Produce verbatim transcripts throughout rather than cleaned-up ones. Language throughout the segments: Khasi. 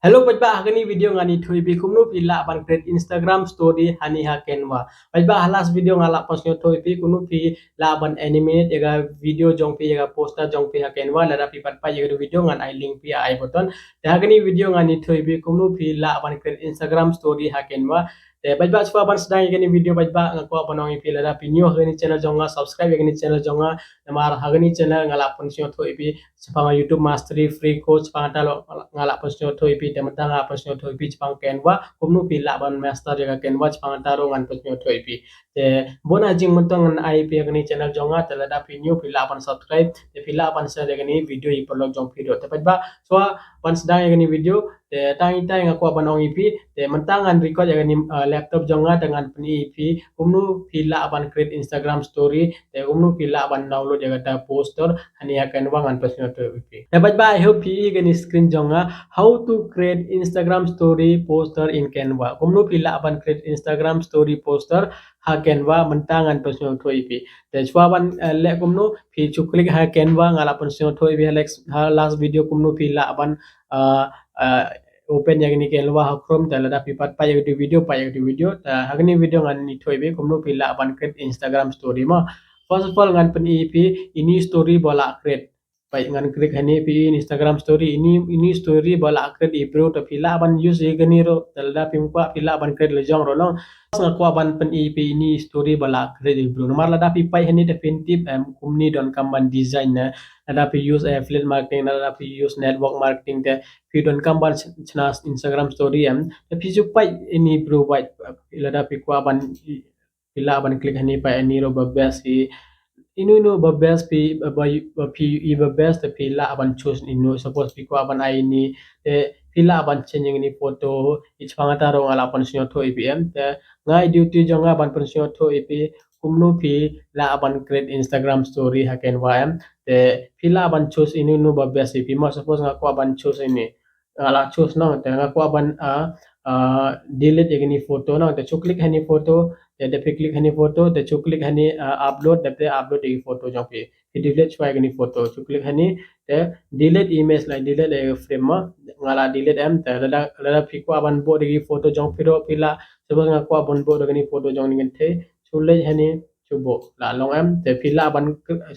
Hello paidbah, ha kane ka video ngan ïathuh ïa phi kumno phi lah ban create Instagram story hangne ha Canva. Paidbah, ha last video nga la pynsngewthuh ïa phi kumno phi lah ban animate ïa ka video jong phi, ïa ka poster jong phi ha Canva. Lada phi pat peit ïa ka video ngan ai link phi ha i button. Te ha kane ka video ngan ïathuh ïa phi kumno phi lah ban create Instagram story ha Canva. Te paidbah, shuwa ban sdang ïa kane ka video paidbah, nga kwah ban ong ïa phi lada phi new ha kane ka channel jong nga, subscribe ïa kane ka channel jong nga. Namar ha kane ka channel nga la pynsngewthuh ïa phi shaphang YouTube Mastery free course, shaphang kata ruh nga la pynsngewthuh ïa phi, te mynta nga la pynsngewthuh ïa phi shaphang Canva, kumno phi lah ban master ïa ka Canva, shaphang kata ruh ngan pynsngewthuh ïa phi. Te bun na jingmyntoi ngan ai ïa phi ha kane ka channel jong nga, te lada phi new phi lah ban subscribe, te phi lah ban share ïa kane ka video ïa ki paralok jong phi ruh. Te paidbah, shuwa ban sdang ïa kane ka video, te tang ita nga kwah ban ong ïa phi, te mynta ngan record ïa kane, uh, laptop jong nga, te ngan pyni ïa phi kumno phi lah ban create Instagram story, te kumno phi lah ban download ïa kata poster hangne ha Canva, ngan pynsngewthuh ïa phi. Te paidbah, I hope phi i ïa kane ka screen jong nga, how to create Instagram story poster in Canva. Kumno phi lah ban create Instagram story poster ha Canva, mynta ngan pynsngewthuh ïa phi. Te shuwa ban, uh, leh kumno, phi shu click ha Canva, nga la pynsngewthuh ïa phi ha last, ha last video kumno phi lah ban, uh, uh, open ïa kane ka Canva ha Chrome. Te lada phi pat peit ïa ka video, peit ïa ka video. Te ha kane ka video ngan ïathuh ïa phi kumno phi lah ban create Instagram story mo. First of all ngan pyni ïa phi ine i story ba la create. Peit, ngan click hangne, phi i ine i Instagram story, ine i, ine i story ba la create i bro, te phi lah ban use ïa kane ruh, te lada phim kwah phi lah ban create la jong ruh nong. Nga kwah ban pyni ïa phi ine i story ba la create i bro. Namar lada phi peit hangne te phin tip em kumne donkam ban design ne. Lada phi use affiliate marketing, lada phi use network marketing te phi donkam ban shna Instagram story em. Te phi ju peit ine i bro, peit, lada phi kwah ban phi lah ban click hangne, peit ine ruh ba best hi. Ino ino ba best phi, ba, ba phi i ba best te phi lah ban choose ino. Suppose phi kwah ban ai ine, te phi lah ban change ïa kane i photo. I shaphang kata ruh nga la pynsngewthuh ïa phi em. Te nga i duty jong nga ban pynsngewthuh ïa phi kumno phi lah ban create Instagram story ha Canva em. Te phi lah ban choose ino ino ba best ïa phi mo. Suppose nga kwah ban choose ine, nga la choose nong, te nga kwah ban, ah, ah, delete ïa kane i photo nong, te shu click hangne i photo, te da phi click hangne i photo, te shu click hangne, ah, upload, te da upload ïa kane i photo jong phi. Phi delete shuwa ïa kane i photo, shu click hangne, te delete image, la delete ïa ka frame mo, nga la delete em. Te lada, lada phi kwah ban buh da kane i photo jong phi ruh phi lah, suppose nga kwah ban buh da kane i photo jong ngi kynthei, shu leit hangne, shu buh, la long em. Te phi lah ban,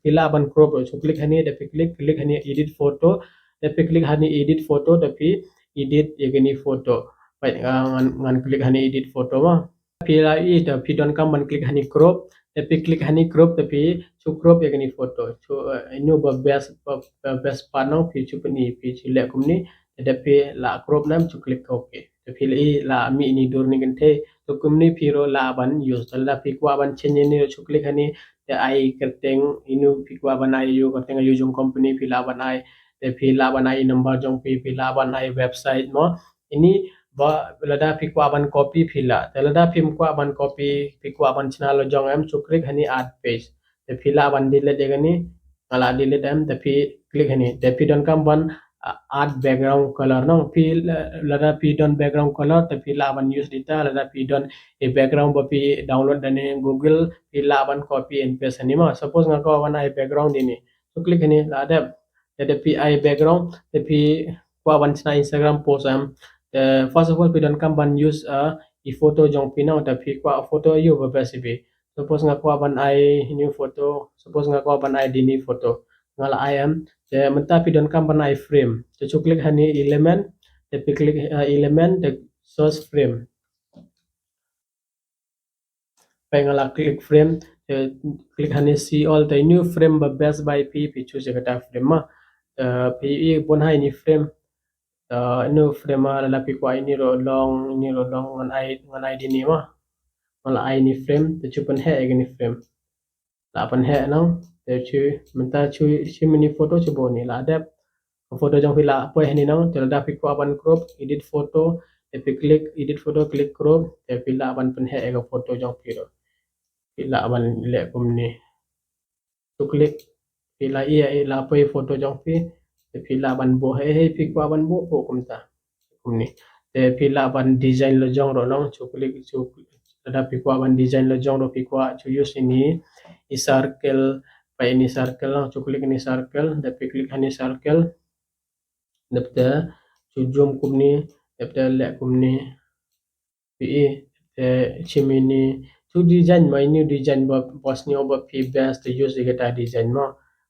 phi lah ban crop ruh, shu click hangne, da phi click, click hangne edit photo, da phi click hangne edit photo, da phi edit ïa kane i photo. Peit, ah, ngan, ngan click hangne edit photo mo. Phi la i, da phi donkam ban click hangne crop, da phi click hangne crop, da phi shu crop ïa kane i photo. Shu, eh, ino ba best, ba, ba best part nong, phi shu pyni, phi shu leh kumne, da phi la crop, nang shu click okay. Te phi la i la mih ine i dur ngi kynthei. Te kumne phi ruh lah ban use. Te lada phi kwah ban change ine ruh shu click hangne, te ai kyrteng, ino phi kwah ban ai, ïa u kyrteng, ïa u jong company phi lah ban ai. Te phi lah ban ai number jong phi, phi lah ban ai website mo. Ine ba lada phi kwah ban copy phi lah. Te lada phim kwah ban copy, phi kwah ban shna la jong em, shu click hangne add page. Te phi lah ban delete ïa kane, nga la delete em, te phi click hangne. Te phi donkam ban, ah, add background color nong. Phi la, lada phi don background color, te phi lah ban use dita, lada phi don i background ba phi download da ne Google, phi lah ban copy and paste hangne mo. Suppose nga kwah ban ai background ine, shu click hangne, la dep. Te da phi ai background, te phi kwah ban shna Instagram post em. Te first of all phi donkam ban use, ah, i photo jong phi nong, te phi kwah photo aiu ba best ïa phi. Suppose nga kwah ban ai ine i photo, suppose nga kwah ban ai ine i photo. Nga la ai em, te mynta phi donkam ban ai frame. Te shu click hangne element, te phi click, eh, element, te source frame. Peit nga la click frame, te click hangne see all, te ine i frame ba best ba ïa phi, phi choose ïa kata frame mo. Eh, phi i bun hi ine i frame. Eh, ine i frame mo, lada phi kwah ine ruh long, ine ruh long, ngan ai, ngan ai ine mo. Nga la ai ine i frame, te shu pynheh ïa kane i frame. La pynheh nong, te shu, mynta shu, shu mini photo shu buh ine, la dep. Photo jong phi la poi hangne nong, te lada phi kwah ban crop, edit photo, te phi click edit photo, click crop, te phi lah ban pynheh ïa ka photo jong phi ruh. Phi lah ban leh kumne. Shu click, phi la i, i la poi photo jong phi, te phi lah ban buh, hei, hei, phi kwah ban buh, buh kumta. Kumne. Te phi lah ban design la jong ruh nong, shu click, shu, lada phi kwah ban design la jong ruh phi kwah, shu use ine i circle, peit ine i circle nong, shu click ine i circle, da phi click hangne i circle. Dep te, Chu zoom kumne, dep te leh kumne. Phi i, te shim ïa ine. Chu design mo, ine design ba, ba sniew ba phi best te use ïa kata design mo.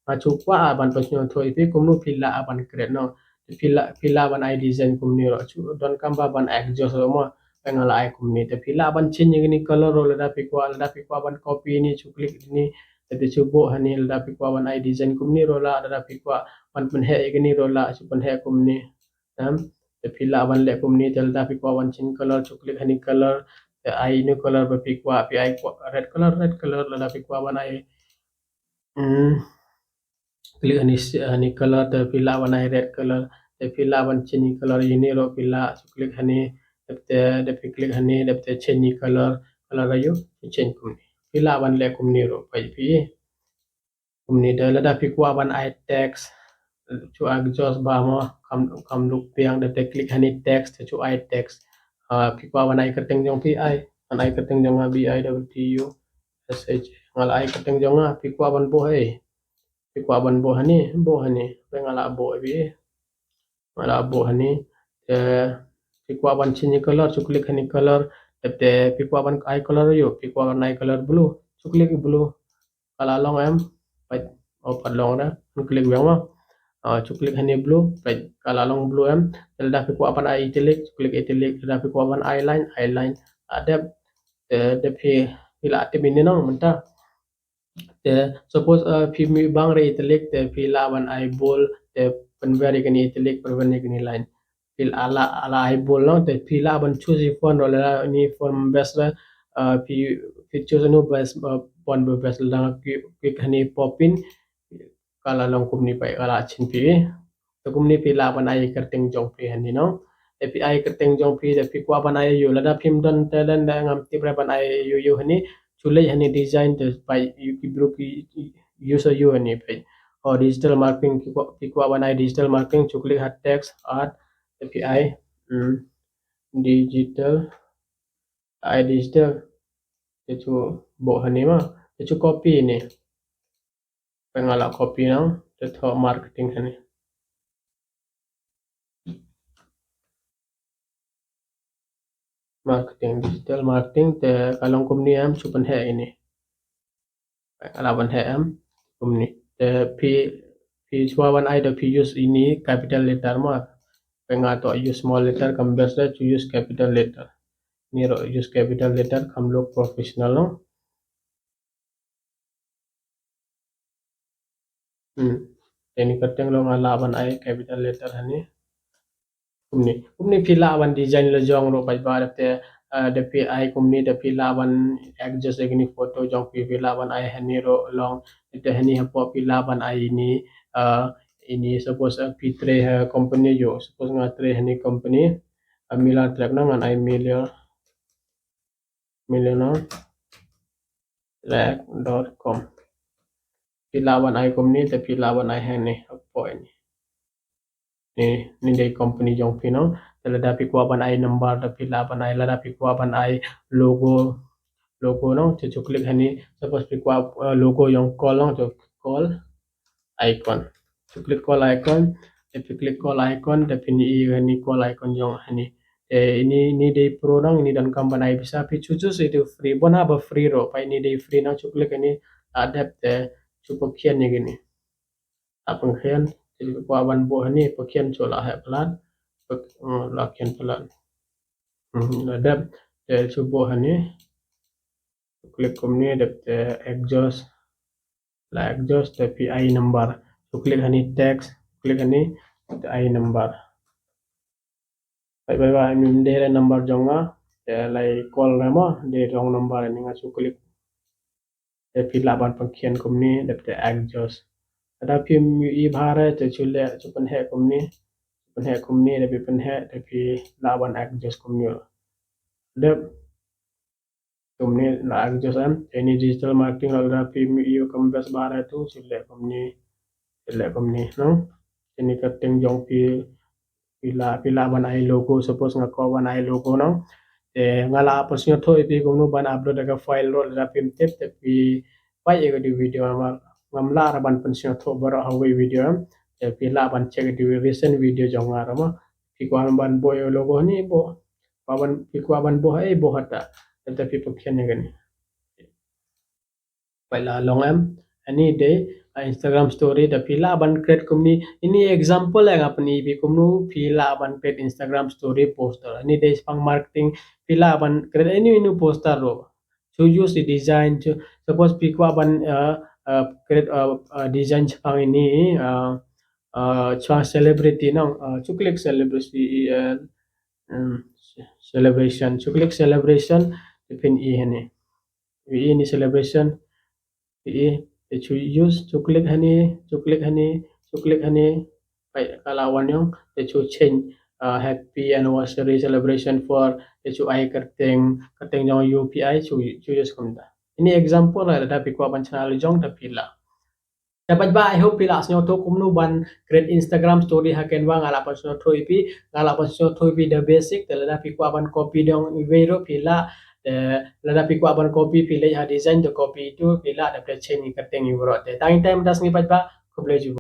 Nga chu kwah ban pynsngewthuh ïa phi kumno phi lah ban create noh. Te phi lah, phi lah ban ai design kumne ruh. Chu donkam ba ban exhaust ruh mo. Te nga la ai kumne. Te phi lah ban change ïa kane color ruh lada phi kwah, lada phi kwah ban copy ine chu click ine. Te phi chu buh hangne lada phi kwah ban ai design kumne ruh lah, lada phi kwah ban pynheh ïa kane ruh lah, chu pynheh kumne. Em, te phi lah ban leh kumne, te lada phi kwah ban change color, chu click hangne color, te ai ine color ba phi kwah, phi ai kwah red color, red color, lada phi kwah ban ai, mm, click hangne, hangne color, te phi lah ban ai red color, te phi lah ban change color, ine ruh phi lah, chu click hangne, dep te, dep phi click hangne, dep te change color, color aiu, chu change kumne. Phi lah ban leh kumne ruh, phi, phi. Kumne te lada phi kwah ban ai text, chu exhaust ba mo, kham, kham duk biang, te click hangne text, chu ai text. Ah, phi kwah ban ai kyrteng jong phi ai, ban ai kyrteng jong nga B I W T U S H. Nga la ai kyrteng jong nga, phi kwah ban buh ei. Phi kwah ban buh hangne, buh hangne. Te nga la buh ei. Nga la buh hangne. Te phi kwah ban change color, chu click hangne color. Te, te phi kwah ban ai color aiu, phi kwah ban ai color blue, chu click blue. Ka la long em, peit, oh, pat long re, un click biang mo. Ah, chu click hangne blue, peit, ka la long blue em. Te lada phi kwah ban ai italic, chu click italic, lada phi kwah ban ai line, ai line. Ah, dep, te, dep phi, phi la tip ine noh mynta. Te, suppose, ah, phi mih bang re italic, te phi lah ban ai bold, te pynwer ïa kane italic, pynwer ïa kane line. Phi la, la, la ai bold noh, te phi lah ban choose ïa font ruh lada ine font best re, ah, phi, phi choose ïa ine best, ah, font ba best lada nga klik, klik hangne Poppin, ka la long kumne peit, ka la change phi. Te kumne phi lah ban ai kyrteng jong phi hangne noh. Te phi ai kyrteng jong phi, te phi kwah ban ai aiu, lada phim don talent, lada ngam tip re ban ai aiu aiu hangne, chu leit hangne design, te peit ïa ki briew ki, ki use aiu hangne peit. Oh, digital marketing, phi kwah, phi kwah ban ai digital marketing, chu click ha text, art, te phi ai, hmm, digital, ai digital. Te chu buh hangne mo, te chu copy ine. Peit nga la copy noh, te thoh marketing hangne. Marketing, digital marketing, te ka long kumne em, chu pynheh ine. Peit nga la pynheh em, kumne. Te phi, phi shuwa ban ai te phi use ine capital letter mo. Peit nga toh use small letter, kam best re chu use capital letter. Ine ruh use capital letter, kham look professional noh. Hmm. Te ine kyrteng ruh nga lah ban ai capital letter hangne. Kumne. Kumne phi lah ban design la jong ruh paidbah, dep te, eh, dep phi ai kumne, dep phi lah ban adjust ïa kine photo jong phi, phi lah ban ai hangne ruh long, dep te hangne hapoh phi lah ban ai ine, eh, ine suppose, eh, phi trei ha company aiu, suppose nga trei hangne company, eh, Miller Track noh, ngan ai Miller, Miller noh, track dot com. Phi lah ban ai kumne, te phi lah ban ai hangne, hapoh ine. Ine, ine dei company jong phi noh. Te lada phi kwah ban ai number, te phi lah ban ai, lada phi kwah ban ai logo, logo noh, te chu click hangne, suppose phi kwah, eh, logo jong call noh, te call icon. Chu click call icon, te phi click call icon, te phin ïohi ïa kane call icon jong hangne. Te ine, ine dei pro noh, ine donkam ban ai pisa, phi chu choose ïa u free, bun ha ba free ruh, peit ine dei free noh, chu click hangne, la dep te chu pynkhian ïa kine. La pynkhian, te phi kwah ban buh hangne, pynkhian chu la heh palat, pyn-, mm, la khian palat. Hmm, la dep, te chu buh hangne, click kumne, dep te exhaust, la exhaust, te phi ai number. Chu click hangne text, click hangne, te ai number. Peit paidbah, ym dei re number jong nga, te lai call re mo, dei wrong number, ine nga chu click. Te phi lah ban pynkhian kumne, dep te exhaust. Lada phim ïohi bha re, te chu leh, chu pynheh kumne, pynheh kumne, dep phi pynheh, te phi lah ban exhaust kumne. Dep. Kumne la exhaust em, te ine digital marketing ruh lada phim ïohi kam best bha re tu, chu leh kumne, chu leh kumne, noh. Te ine kyrteng jong phi, phi lah, phi lah ban ai logo, suppose nga kwah ban ai logo noh. Te nga la pynsngewthuh ïa phi kumno ban upload ïa ka file ruh lada phim tip, te phi peit ïa ka dei video em, ngam lah re ban pynsngewthuh baroh ha kawei video em. Te phi lah ban check ïa ka dei recent video jong nga ruh mo. Phi kwah ban buh ïa u logo hangne, buh. Phi kwah ban, phi kwah ban buh ha ei, buh hata. Te phi pynkheiñ ïa kane. Peit la long em. Hangne dei, ah, Instagram story, da phi lah ban create kumne. Ini example nga pyni ïa phi kumno phi lah ban create Instagram story poster. Hangne dei shaphang marketing, phi lah ban create ino ino poster ruh. Shu use the design, shu, suppose phi kwah ban, ah, ah, create, ah, ah, design shaphang ini, ah, ah, shaphang celebrity nong, ah, shu click celebrity, eh, um, celebration, shu click celebration, te phin i hangne. I ni celebration, i, te shu use, shu click hangne, shu click hangne, shu click hangne. Peit ka la wan ïong, te shu change, ah, happy anniversary celebration for, te shu ai kyrteng, kyrteng jong u phi ai, shu, shu use kumta. Ini example la, da phi kwah ban shna la jong da phi lah. Te paidbah, I hope phi lah sngewthuh kumno ban create Instagram story ha Canva. Nga lah ban sngewthuh ïa phi, nga lah ban sngewthuh ïa phi the basic, te lada phi kwah ban copy dong iwei ruh phi lah, te lada phi kwah ban copy phi leit ha design te copy itu phi lah, da phi change ïa kyrteng iwei ruh. Te tang ïa tai mynta sngi paidbah, khublei shibun.